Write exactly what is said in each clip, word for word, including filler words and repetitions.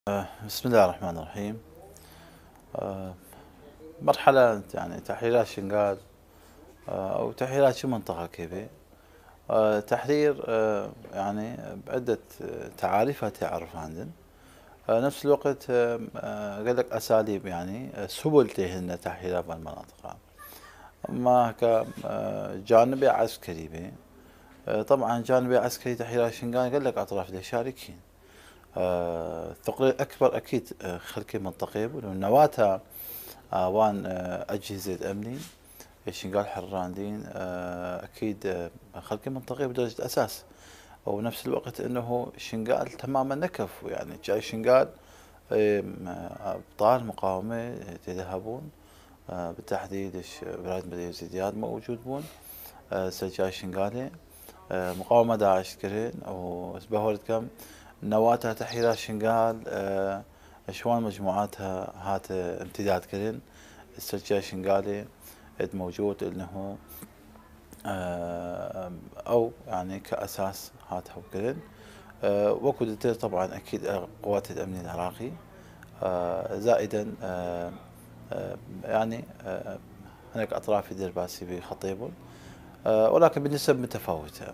آه، بسم الله الرحمن الرحيم. آه، مرحلة، يعني، تحريرات شنغال، آه، أو تحريرات شي منطقة كيفي. آه، تحرير، آه، يعني، بعدة، آه، تعاريف هاتي عرف عندن. آه، نفس الوقت، آه، آه، قال لك أساليب، يعني، آه، سبل تهن تحريرات بالمناطق. أما هكا، آه، جانبي عسكري بي. آه، طبعًا جانبي عسكري تحريرات شنغال قال لك أطراف دي شاركين. آه، الثقل الأكبر أكيد، آه، خلكي منطقي بون، ونواتها، آه، وان، آه، أجهزة أمني، شنغال حراندين، آه، أكيد، آه، خلكي منطقي بدرجة أساس. ونفس الوقت إنه شنغال تمامًا نكف، يعني، جاي شنغال، آه، أبطال مقاومة، آه، تذهبون، آه، بالتحديد ش-، برايد مدير زيدياد موجود بون، آه، سجاي شنغالي، آه، مقاومة داعش كرين، وسبهورت كم نواتا تحريرات شنغال، آه، شوان مجموعاتها هات امتداد كرين، السجاي شنغالي اد موجود إنه، آه، أو يعني كأساس هات هو كرين. آه، وكو دتر طبعًا أكيد قوات الأمن العراقي، آه، زائدًا، آه، آه، يعني، آه، هناك أطراف يدير باسي بخطيبون، آه، ولكن بنسب متفاوتة.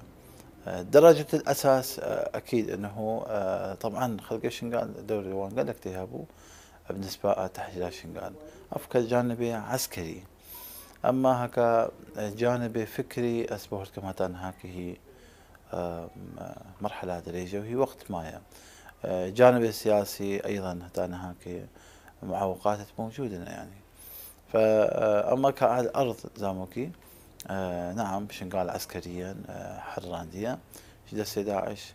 آه، درجة الأساس، آه، أكيد إنه، آه، طبعًا خلق شنغال دوري وان قال لك تهابو بالنسبة لتحرير شنغال. أفكر جانبي عسكري. أما هكا جانبي فكري أسبوع كما تان هاكي هي، آه، مرحلة دريجة وهي وقت مايا. آه، جانبي سياسي أيضًا تان هاكي معوقات موجودة يعني. فأما كعلى الأرض زاموكي، آه، نعم، شنغال عسكريًا، آه، حراندية، شي دسي داعش،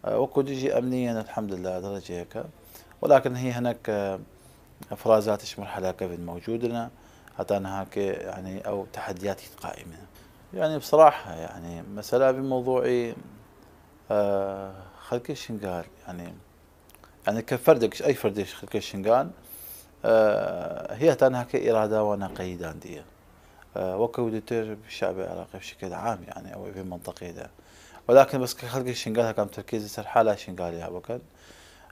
آه، وكو ديجي أمنيًا الحمد لله درجة هيك. ولكن هي هناك، آه، إفرازات إيش مرحلة كيف موجودة لنا، حتى أنا هاك يعني أو تحديات قائمة. يعني بصراحة يعني مسألة بموضوعي، آه، خلقي شنغال يعني، يعني كفردك، أي فردش خلقي شنغال، آه، هي تانها كإرادة وأنا قيدان دي. آه، وكو دتر بالشعب العراقي بشكل عام يعني، أو في منطقة ده. ولكن بس كخلقي شنغال كان تركيز سر حالة شنغالية وكان،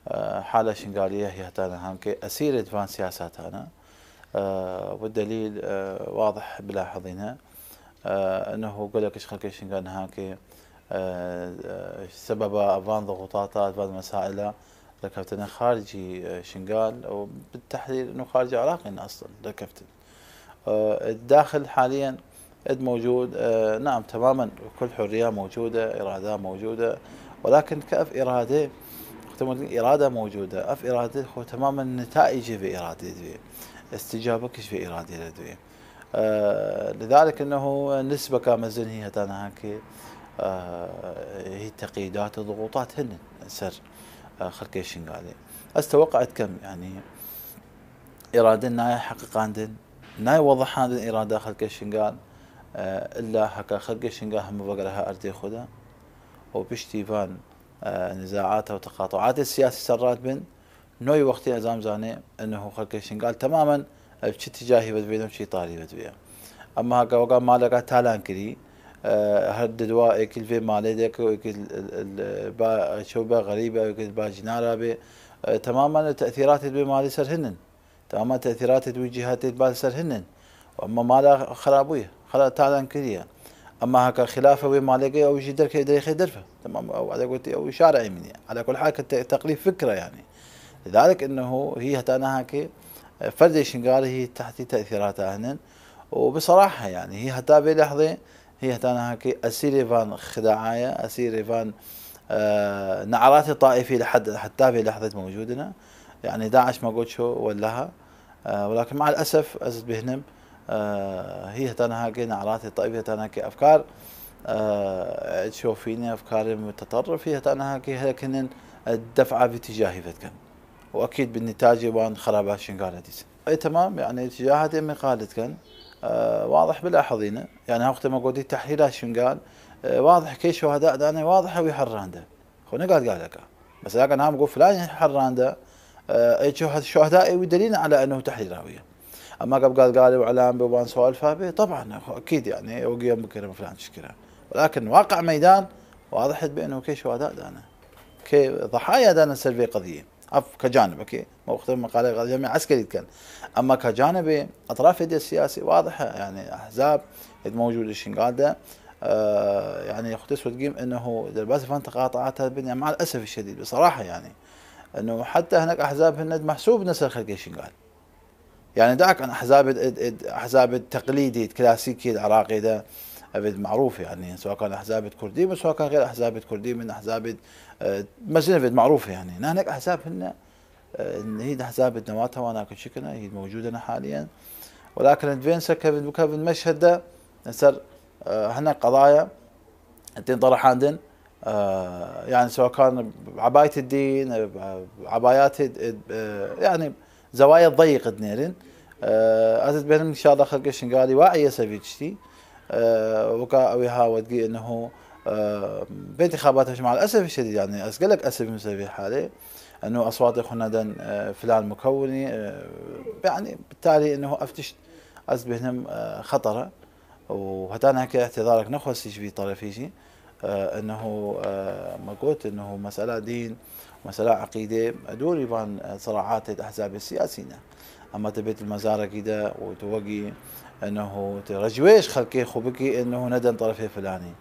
آه، حالة شنغالية هي تانا هانكي أسيرة فان سياسات أنا. آه، والدليل، آه، واضح بلاحظينها، آه، أنه قال لك إيش خلقي شنغال هانكي، آه، آه، سبب أفان ضغوطات، أفان مسائل، ذكرتنا خارجي، آه، شنغال، وبالتحديد أنه خارجي عراقي أصلًا، ذكرت. آه، الداخل حاليًا إد موجود، آه، نعم، تمامًا، كل حرية موجودة، إرادة موجودة، ولكن كأف إرادة، وقت ما تقول إرادة موجودة، أف إرادة، هو تمامًا نتائج في إرادة دوي، استجابة كش في إرادة دوي. آه، لذلك إنه نسبة كامزن هي تانا هاكي، آه، هي تقييدات وضغوطات هن سر، آه، خلقي شنغالي. أتوقع كم، يعني، إرادة ناي حققاندن، ناي وضحاندن إرادة خلقي شنغال، آه، إلا هكا خلقي شنغال هم بقرها أرضي خدا. وبشتي فان، آه، نزاعات وتقاطعات السياسي سرات بن، نوي وقتي أزام زاني إنه خلقي شنغال تمامًا بشي اتجاهي بدبيا وشي طاري بدبيا. أما هكا وقا مالكا تالان كري، آه، هر ددوا إيكل في مالي ديك وإيكل ال-، ال-، با شوبة غريبة وإيكل با جنارة بي، آه، تمامًا التأثيرات اللي بمالي سر هنن. تمامًا تأثيرات التوجيهات اللي بال سر هنن. وأما مالا خرابوية، خلا تالان كريا. أما هكا خلافة وي مالي أو جي دركي دريخي درفة. تمام، أو على قولتي أو إشارة يمينية. على كل حال كت-، تقريب فكرة يعني. لذلك إنه هي هتانا هاكي، آه، فردي شنغالي هي تحتي تأثيراتها هنن. وبصراحة يعني هي هتا بي لحظة هي هتانا هاكي أسيري فان خداعية، أسيري فان، آه، نعرات طائفي لحد، حتى في لحظة موجودنا. يعني داعش ما قلت شو ولاها. آه، ولكن مع الأسف أزد بهنم، آه، هي هتانا هاكي نعرات طائفي، هتانا هاكي أفكار، آه، تشوفيني أفكار متطرف، هي هتانا هاكي هلكنن الدفعة في اتجاهي فتكن. وأكيد بالنتاج وان خرابات شنغال ديس. أي تمام، يعني اتجاهات يمي قالت كان، آه، واضح بلاحظينه. يعني وقت ما قلت تحليلات شنغال، آه، واضح كي شهداء دانه واضح ويحرانده. خو نقال قال لك. بس لكن هم قول فلان حرانده، آه، أي شهد-، شهداء ودليل على أنه تحريراوية. أما قبل قال قال وعلام بوان سؤال فابي، طبعًا خو أكيد يعني وقيم بكرة فلان تشكره. ولكن واقع ميدان واضح بأنه كي شهداء دانه. كي ضحايا دانه سلبي قضية. Ev kecanibekê, me wextê meqalê Gazi Cemî Eskerî dikin. Ema kecanibê etrafê de siyasî wadihe, yani ehzab êd mewcûd şingal de, e, yani xwedê sodgîm ennehu derbasî van teqataata bin, yani mal esef şedîd, bi saraha yani. Ennehu heta hinek ehzab hinne mehsûb ne ser xelkê şingal. Yani dak an ehzab ed, ed, ed, ehzab ed teqlîdî, klasîkî ed Iraqê de, ev ed marûf yani. Swakan ehzab ed kurdî, swakan xêr ehzab ed kurdî min ehzab ed, e, mezin ev ed marûf yani. Ne hinek ehzab hinne, e, hîd ehzab ed newata wana küçük ne, hîd mewcûd ne haliyen. Welakin divên ser kevin, bu kevin meşhed de, ser, e, hinek qadaya, tên tarahandin, e, yani swakan ebayet din, e, ebayat, e, e, yani zewaya dayîq dinêrin. E, ez dibênim inşallah xelkê şingalî wa'iye sevî tiştî. E, weka ew ê ha wedgî ennehu, e, bê intixabat heş mal esef şedîd, yani ez gelek esefim sevî halê. Ennehu aswatê xwe neden, e, filan mukewwinî, e, yani bitalî ennehu ev tişt ez dibênim, e, xetere. û heta neke îtîzarek nexwestî ji vî terefî jî, e, ennehu, e, me got, ennehu mesela dîn, mesela eqîdê, dûrî van, e, siraatê di ehzabê siyasî ne. Ema tu bêt li mezarekî de û tu wegî, ennehu tu recwêj xelkê xwe bikî, ennehu neden terefê filanî.